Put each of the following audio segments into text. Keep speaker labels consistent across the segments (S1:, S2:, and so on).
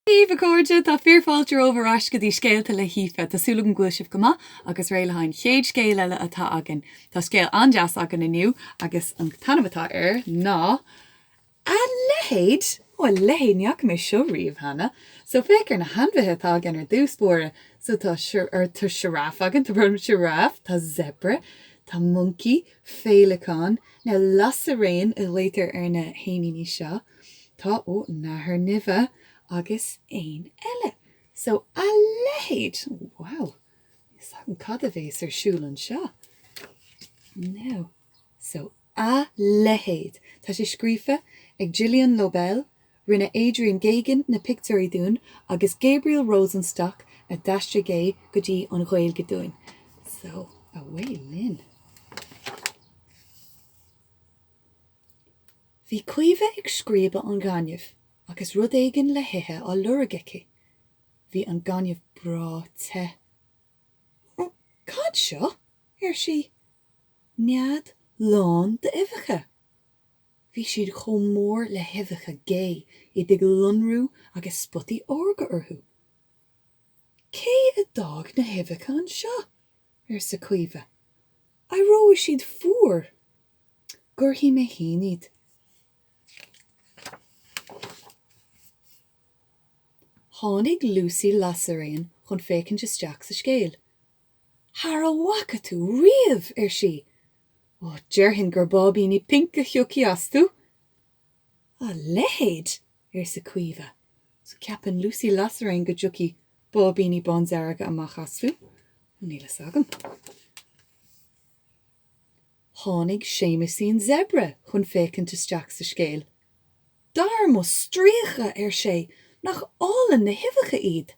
S1: Daoibh, a chairde! Tá fíorfháilte romhaibh ar ais go dtí Scéalta le hAoife. Tá súil agam go bhfuil sibh go maith agus réidh le haghaidh an chéad scéal eile atá againn. Tá scéal an-deas againn inniu agus an t-ainm atá air ná A Leithéid! Ó, a leithéid, ní fhaca mé seo riamh cheana. So féach ar na hainmhithe atá againn ar dtús báire. So tá tá sioráf againn, tá brón sioráf, tá zebra, tá moncaí, féileacán, now lasairéan a ghlaotar ar na héiníní seo. Tá, ó, nathair nimhe agus éin eile. So, a leithéid! Wow! Níl 's agam cad a bhéas ar siúl anseo. Now, so, a leithéid! Tá sé scríofa ag Gillian Lobel, rinne Adrian Geoghegan na pictiúirí dúinn agus Gabriel Rosenstock a d'aistrigh é go dtí an Ghaeilge dúinn. So, away linn! Bhí Caoimhe ag scríobadh an ghainimh agus rud éigin le hithe á lorg aici. Bhí an gaineamh breá te. 'Cad seo? ar sí. Nead lán d'uibheacha. Bhí siad chomh mór le huibheacha gé, iad ag lonrú agus spotaí órga orthu. 'Cé a d'fhág na huibheacha anseo? arsa Caoimhe. 'Éireoidh siad fuar. Goirfidh mé féin iad. Tháinig Lucy Lasairéan chun féachaint isteach sa scéal. 'Thar a bhfaca tú riamh! ar sí. 'Ó, déarfainn gur báibíní pinc a thiocfaidh astu. 'A leithéid! arsa Caoimhe. So ceapann Lucy Lasairéan go dtiocfaidh báibíní bándearga amach astu? Níl a fhios agam. Tháinig Séamusín Zebra chun féachaint isteach sa scéal. 'Dar mo stríoca, ar sé, 'nach álainn na huibheacha iad!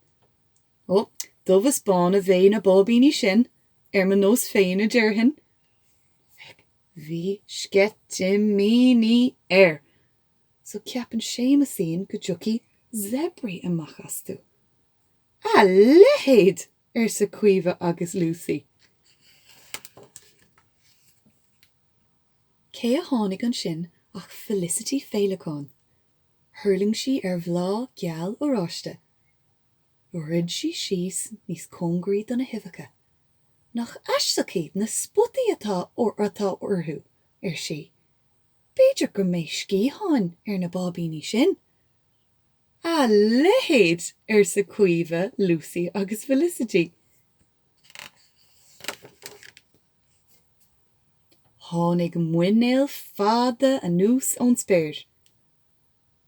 S1: Ó, dubh is bán a bheidh na báibíní sin, ar mo nós féin, a déarfainn. Féach, bhí sceitimíní air! So ceapann Séamusín go dtiocfaidh zebraí amach astu. A leithéid! arsa Caoimhe agus Lucy. Cé a tháinig ansin ach Felicity Féileacán. Thuirling sí ar bhláth geal oráiste. Dhruid sí síos níos cóngaraí do na huibheacha. Nach aisteach iad na spotaí atá atá orthu, ar sí. B'fhéidir go mbeidh sciatháin ar na báibíní sin. A leithéid! arsa Caoimhe, Lucy agus Felicity. Tháinig muinéal fada anuas ón spéir.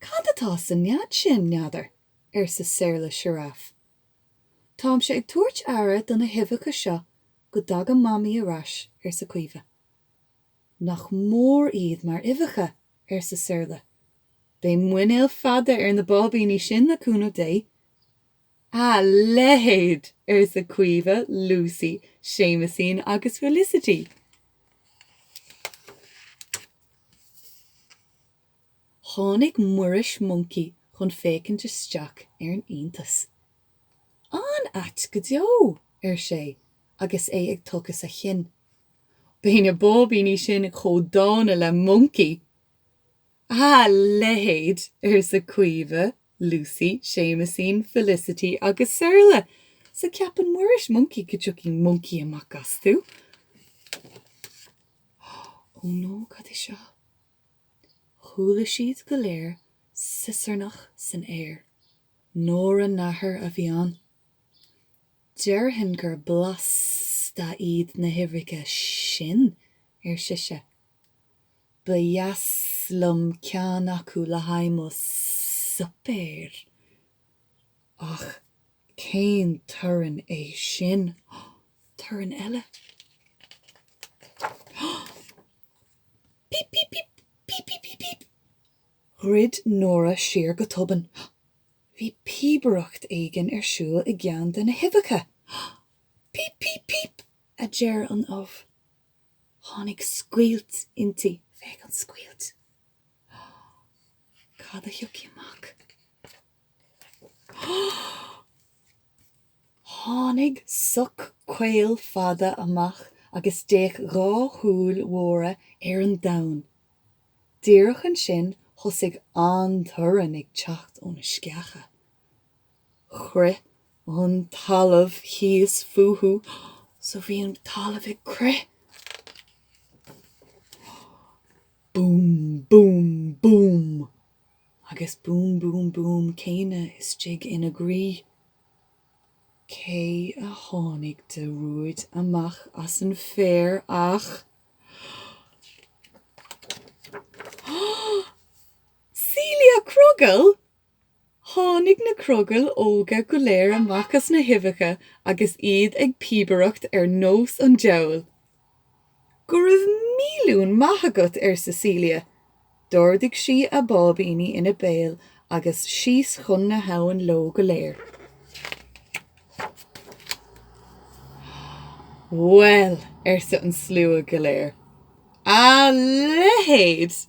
S1: Cad atá sa nead sin, n'fheadar? arsa Saorla Sioráf. Táimse ag tabhairt aire do na huibheacha seo go dtaga Mamaí ar ais, arsa Caoimhe. Nach mór iad mar uibheacha! arsa Saorla. Beidh muinéal fada ar na báibíní sin le cúnamh Dé. A leithéid! arsa Caoimhe, Lucy, Séamusín agus Felicity. Tháinig Muiris Moncaí chun féachaint isteach ar an iontas. An-ait go deo! ar sé agus é ag tochas a chinn. Beidh na báibíní sin chomh dána le moncaí! A leithéid! arsa Caoimhe, Lucy, Séamusín, Felicity agus Saorla. So ceapann Muiris Moncaí go dtiocfaidh moncaí amach astu? Ó no, cad é seo? Chuala siad go léir siosarnach san aer. Nóra Nathair a bhí ann. Déarfainn gur blasta iad na huibheacha sin, ar sise. Ba dheas liom ceann acu le haghaidh mo suipéir. Ach cén torann é sin? Torann eile. Píp píp píp! Píp píp píp píp! Dhruid Nóra siar go tobann. Bhí píobaireacht éigin ar siúl i gceann de na huibheacha. Píp píp píp! a deir an ubh. Tháinig scoilt inti. Féach an scoilt. Cad a thiocfaidh amach? Tháinig soc caol fada amach agus d'fhéach dhá shúil mhóra ar an domhan. Díreach ansin thosaigh an-torann ag teacht ó na sceacha. Chroith an talamh thíos fúthu. So bhí an talamh ag crith. Búm, búm, búm! Agus búm, búm, búm céanna istigh ina gcroí. Cé a tháinig de rúid amach as an féar ach. Celia Crogall! Tháinig na crogaill óga go léir amach as na huibheacha agus iad ag píobaireacht ar nós an diabhail. Go raibh míliún maith agat, arsa Celia. D'ardaigh sí a báibíní ina béal agus síos chun na habhann leo go léir. Bhuel, arsa an slua go léir, a leithéid!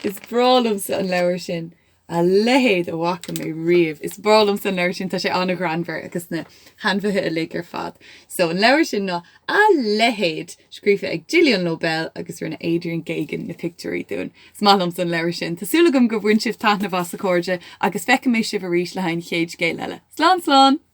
S1: Is breá liomsa an leabhar sin. A leithéid a bhfaca mé riamh. Is breá liomsa an leabhar sin, tá sé an-ghreannmhar agus na hainmhithe uilig ar fad. So an leabhar sin ná A Leithéid! Scríofa ag Gillian Lobel agus rinne Adrian Gagan na pictiúirí dúinn. Is maith liomsa an leabhar sin. Tá súil agam gur bhain sibh taitneamh as a chairde agus feicfidh mé sibh arís le haghaidh an chéad scéal eile. Slán slán!